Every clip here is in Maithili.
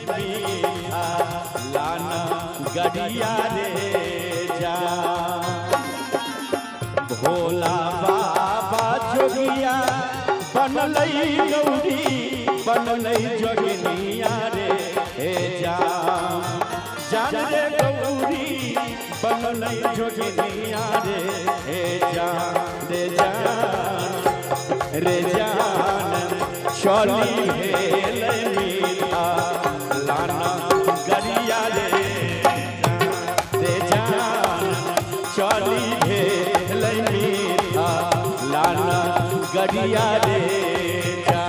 मीठा लाना गड़िया रे जा। भोला बाबा जोगिया बनलै गौरी बनलै जोगिनिया रे हे जा। जान रे गौरी बनलै जोगिनिया रे हे जा रे जान रे जान चली भेलै मीठा लाना गरिया रे रे जान चली भेलै मीठा लाना गरिया रे जा।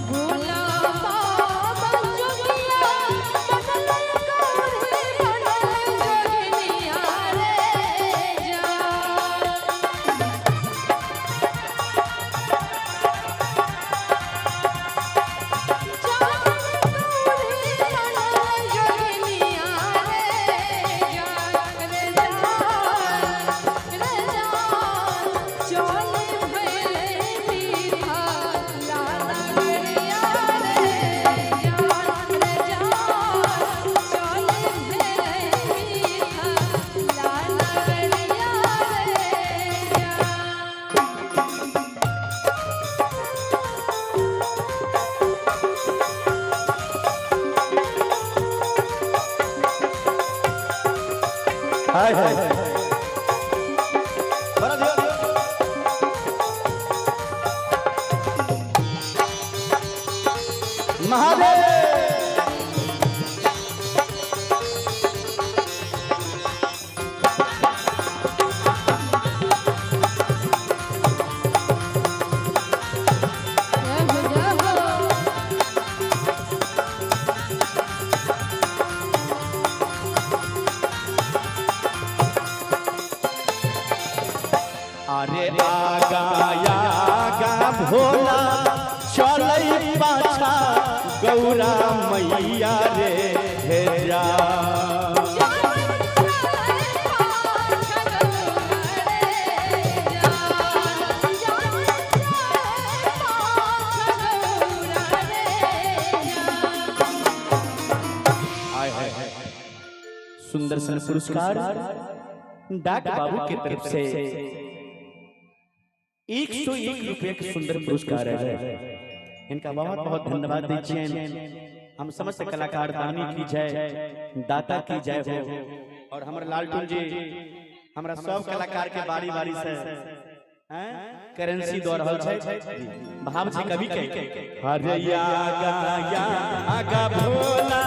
भोला बाबा जोगिया बनलै गौरी बनलै जोगिनिया रे जा। हाय हाय बड़ा दियो। महादेव अरे आगा आगा भोला चलै पाछा गौरा मैया रे हे जा। हाय हाय सुंदर सन पुरस्कार डाक बाबू के तरफ से 101 रुपये के सुंदर पुरस्कार है। इनका बहुत बहुत धन्यवाद दीजिए। हम समस्त कलाकार दानी की जय, दाता की जय हो। और हमारे लालटून जी हमारा सब कलाकार के बारी बारी से करेंसी दो रहल छै। भाव छै कवि के हरे आगा आगा भोला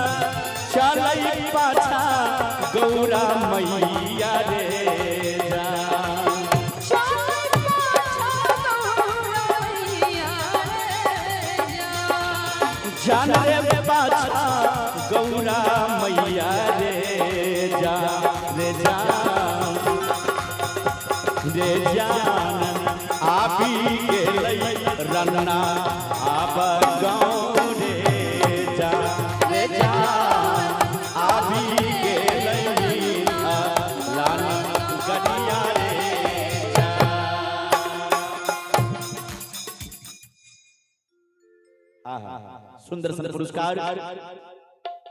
चलै पाछा गौरा मैया रे जा। जान रे पाछा गौरा मैया रे जा रे जा रे जान आबी गेलै रन्ना आब गाँव रे जा रे जा आबी गेलै मीठा लाना गड़िया रे जा। आहा सुंदर सुंदर पुरस्कार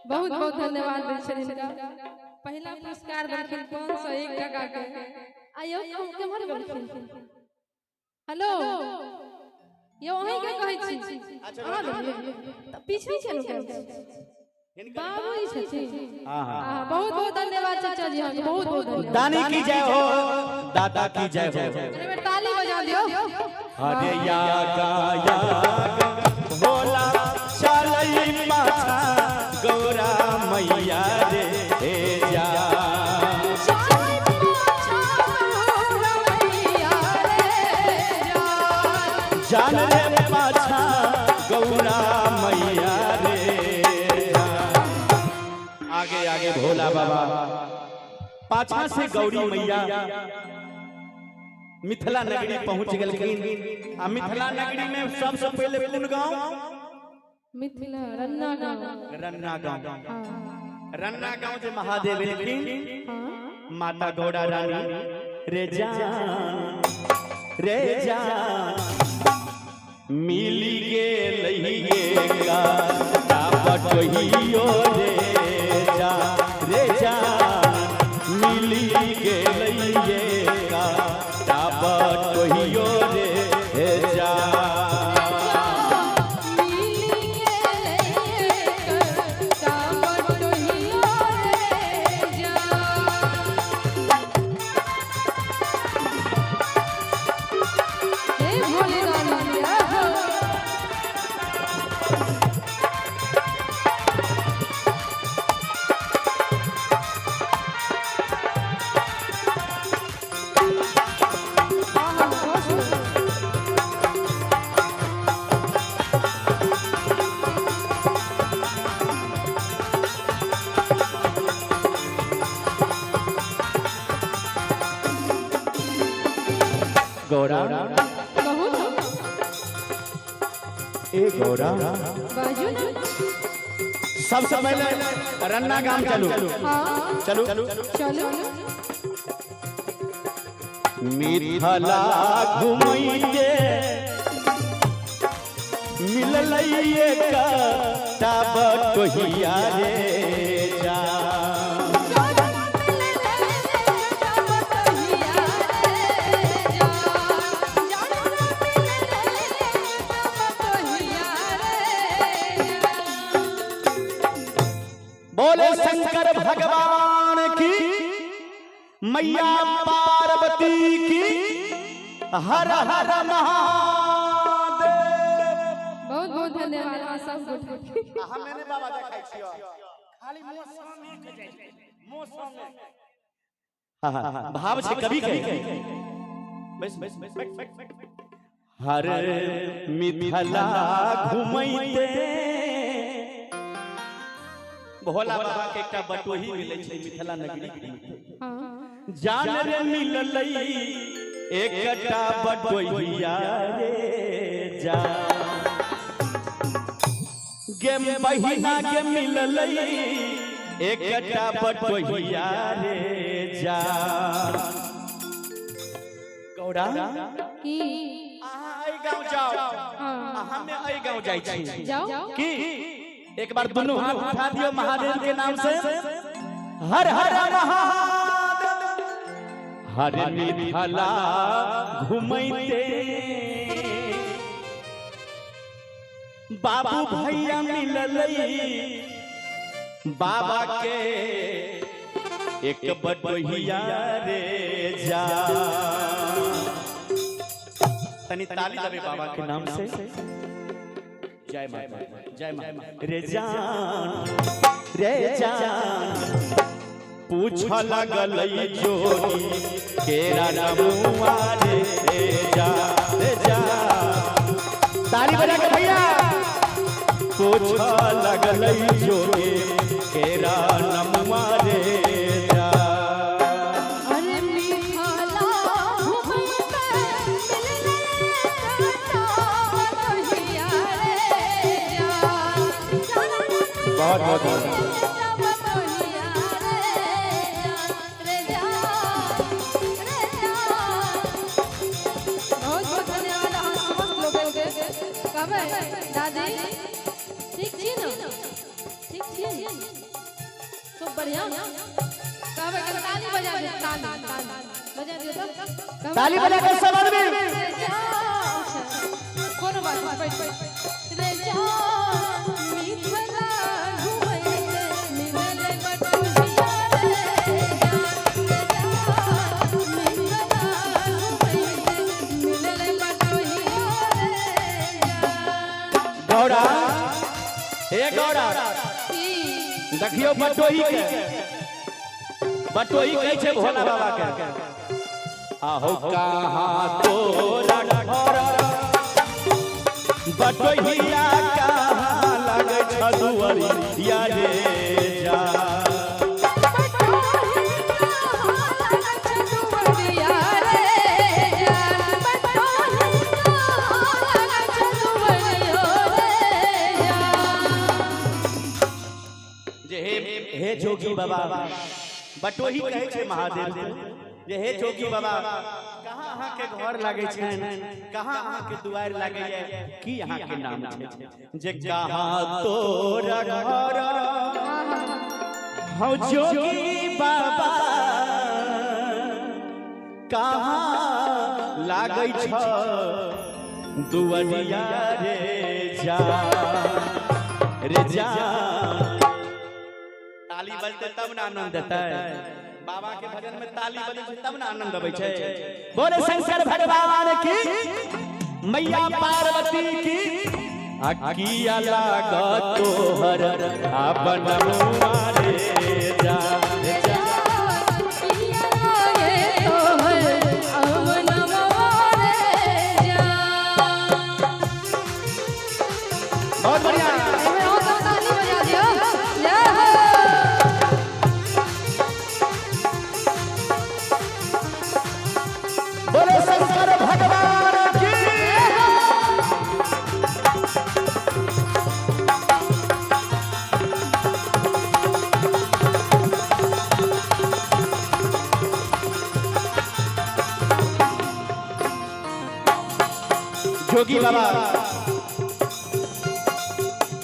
बहुत बहुत धन्यवाद दै छनि हिनका। पहिला पुरस्कार देलखिन 501 टका के। आयौ केम्हर गेलखिन? हेलो यौ अहीं के कहै छी, अहाँ देलियै तऽ पीछे छै ने बाबू ई छथिन। आहा बहुत बहुत धन्यवाद चाचा जी, अहाँके बहुत बहुत धन्यवाद। दानी की जय हो, दादा की जय हो। एक बेर ताली बजा दियौ। हरे यागा यागा भोला चलै पाछा गौरा मैया रे हे जा। जान रे पाछा गौरा मैया रे जा। आगे आगे भोला बाबा पाछा से गौरी मैया मिथिला नगरी पहुंच गेलखिन। आ मिथिला नगरी में सबसे पहले कोन गांव? मिथिला रन्ना गाँव। रन्ना गांव। रन्ना गांव जे महादेव एलखिन माता गौरा रानी रे जान रे जान मिली गेलही का बटोहियो रे जा रे जा मिली गेलैये का टा बटोहियो रे जा। मिली गेलै का बटोहियो रे जा। हे भोले दानी हो। आहा, बहुत सुंदर। गौरा कहू ना। ए गौरा, बाजू ना। सबसे पहले रन्ना गाम चलू। हाँ। चलू। चलो। मिथिला घुमैते मिललैये का बटोहिया रे जा। बोले शंकर भगवान की, मैया पार्वती की, हर हर महादेव। बहुत बहुत धन्यवाद अहाँ सब गोटे। हमें बाबा देखाइ छियो खाली मौसम के जाइ छै मौसम। हां भाव छै कवि के। बस बस बस। हर मिथिला घुमैते भोला बाबा के एकटा बटोही मिलै छै मिथिला नगरी। हाँ। जान रे मिललै एकटा बटोहिया रे जा गे बहिना के मिललै एकटा बटोहिया रे जा। गौरा की अहाँ एहि गाँव जाओ। हाँ। हमे एहि गाँव जाइ छी। जाओ। की एक बार दोनों हाथ उठा दियो महादेव के नाम से, हर हर महादेव। हर मिथिला घुमैते बाबू भैया मिललै बाबा के एक बटोहिया रे जा। तनी ताली दबे बाबा के नाम से। जय माता, जय माता। रे जान रे जान पूछ लगल जोगी केरा नमुआ रे जा रे जा। ताली बजा के भैया। पूछ लगल जोगी केरा नमुआ रे जा। अरे मिथिला घुमैते मिललै कटा बटोहिया रे जा। बहुत बहुत बहुत। बटोहिया रे जा रे जा रे जा। बहुत बहुत धन्यवाद अहाँ समस्त लोगन के। कहबै दादी ठीक छी ना? ठीक छी? खूब बढ़िया। कहबै कनि ताली बजा दियौ, ताली ताली बजा दियौ तऽ। कहबै- ताली बजा के सब आदमी। रे जा, अच्छा, कोनो बात नहीं, बैठ बैठ। रे जा, मिथिला घुमैते मिललै बटोहिया रे जा। रे जा, मिथिला घुमैते मिललै बटोहिया रे जा। गौरा हे गौरा, की देखियो बटोही के, बटोही कहै छै भोला बाबा के, आहो कहाँ तोरा घर बटोहिया कहाँ लगै छ दुअरिया रे जा। जे हे हे जोगी बाबा, बटोही कहै छै महादेव के, जे हे जोगी बाबा कहाँ अहाँ के घर लागै छनि, कहाँ अहाँ के दुआरि लागैए, की अहाँ के नाम छै? जे कहाँ तोरा घर हौ जोगी बाबा कहाँ लागै छ दुअरिया रे जा रे जा। ताली बजतै तब ने आनंद देतै। बाबा के भजन में ताली बजै छै तब ने आनंद अबै छै। बोले शंकर भगवान की, मैया पार्वती की। आ किया लागत तोहर अपन मुआ रे जा रे जा। किया लागे तोहर अवन मोरे जा। बहुत बढ़िया। एमे और सब ताली बजा दियो। जय हो। बोले शंकर भगवान की। जोगी बाबा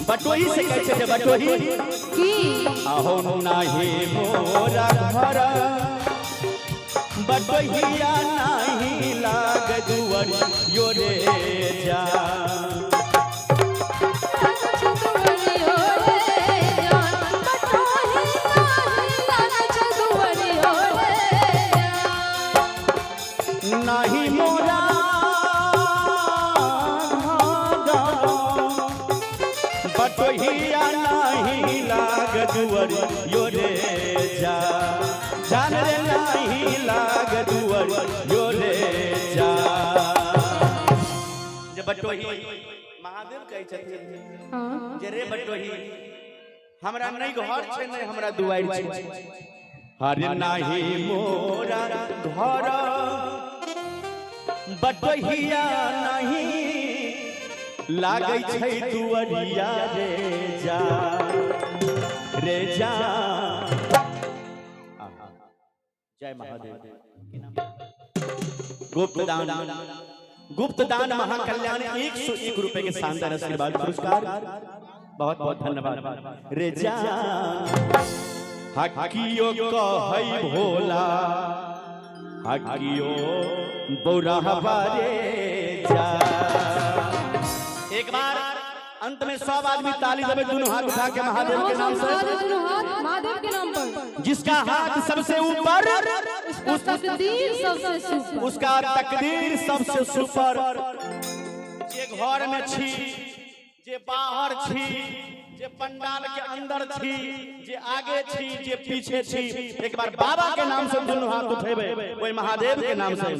बटोही से कहै छै जे बटोही की अहो नाही मोरा घर बटोहिया नाही लाग दुअर यो रे जा। चतुवरियो रे जान, बटोही नाही लाग चतुवरियो रे जान। नाही मोरा घर बटोहिया नाही लाग दुअर यो रे जा। जान रे नाही लाग दुअर यो रे जा। जे बटोही महादेव कहै छथिन हाँ। जे रे बटोही हमरा नहि घर छै नहि हमरा दुआरि छै। हरे नाही मोरा घर बटोहिया नाही लागै छै दुअरिया रे जा रे जा। आहा। जय महादेव। गुप्त दान, गुप्त दान महाकल्याण 101 रुपए के शानदार आशीर्वाद पुरस्कार। बहुत बहुत धन्यवाद रे जा। हकियो कहै भोला हकियो बौराहबा रे जा। एक बार अंत में सब आदमी ताली दबे दोनों हाथ उठा के महादेव के नाम से। दोनों हाथ महादेव के नाम पर। जिसका हाथ सबसे ऊपर उसका तकदीर सबसे सुपर। उसका तकदीर सबसे सुपर। जे घर में छी, जे बाहर छी, जे पंडाल के अंदर छी, जे आगे छी, जे पीछे छी, एक बार बाबा के नाम से दोनों हाथ उठेबे ओहि महादेव के नाम से।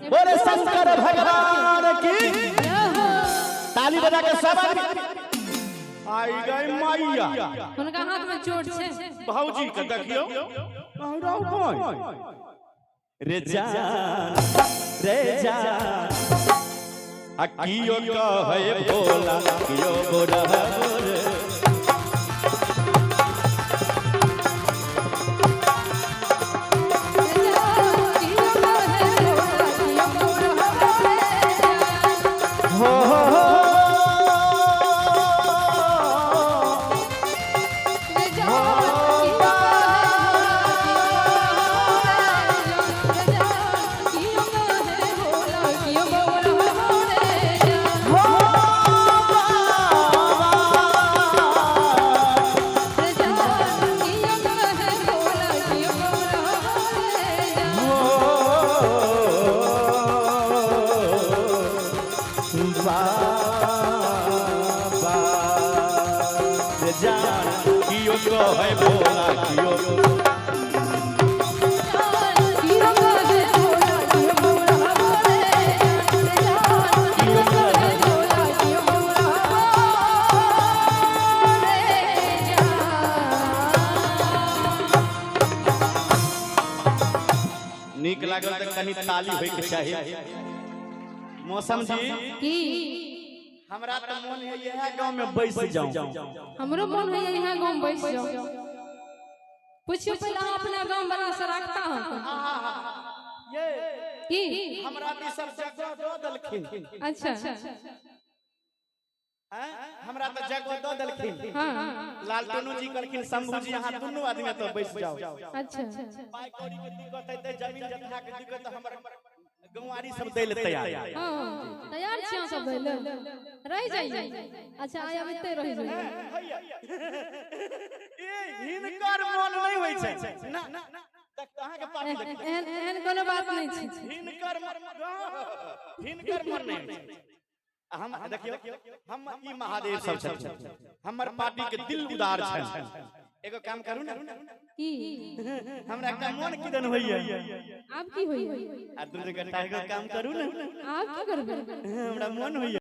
बोले शंकर भगवान की। जय हो। ताली बजा के सब आदमी। आई गई मैया। हुनका हाथ में चोट छै। भौजी के देखियो रे जान रे जान। आ कियो कहै भोला कियो बोरा रे। कियो कहे भोला, कियो बौराहबा रे जान। हो हो हो। रे जान, कियो कहे भोला, कियो बौराहबा रे जान। रे जान, कियो कहे भोला, कियो बौराहबा रे जान। हो बाबा। रे जान, कियो कहे भोला, कियो बौराहबा रे जान। हो बाबा रे जान कियो कहै भोला कियो कियो कहे भोला, कियो बौराहबा रे जान। रे जान, कियो कहे भोला, कियो बौराहबा रे जान। नीक लागल तऽ कनि ताली होय के चाही। मौसम जी की हमरा तऽ मोन है इएह गांव में बैस जाऊं। हमरो मन है यहाँ गाँव में बैस जाओ। पूछियो पहले अहाँ अपना गाँव बना से रखता हूँ ये की हमरा भी सब जगह दऽ देलखिन। अच्छा। हैं? हमरा तऽ जगह दऽ देलखिन। हाँ। लालटनू जी कहलखिन, शंभू जी, अहाँ दुनू आदमी एतऽ बैस जाउ। अच्छा। पाइ कौड़ी के दिक्कत हेतै, जमीन जथा के दिक्कत, हमर गौआरी सब दै लए तैयार। हाँ, तैयार छी अहाँ सब दै लए? रहि जाइए। अच्छा, आइ आब एते रहि जाइए। ए, हिनकर मन नहि होइ छै ना। देख, अहाँके पार्टी देख। एहन एहन कोनो बात नहि छै। हिनकर मन नहि होइ छै। आ हम देखियौ, हम ई महादेव सब छथिन, हमर पार्टी के दिल उदार छै। एगो काम करू ने। की? हमरा एकटा मन किदन होइए। आब की होइए? आ दुनू गोटा एगो काम करू ने। आब की करबै? हमरा मन होइए।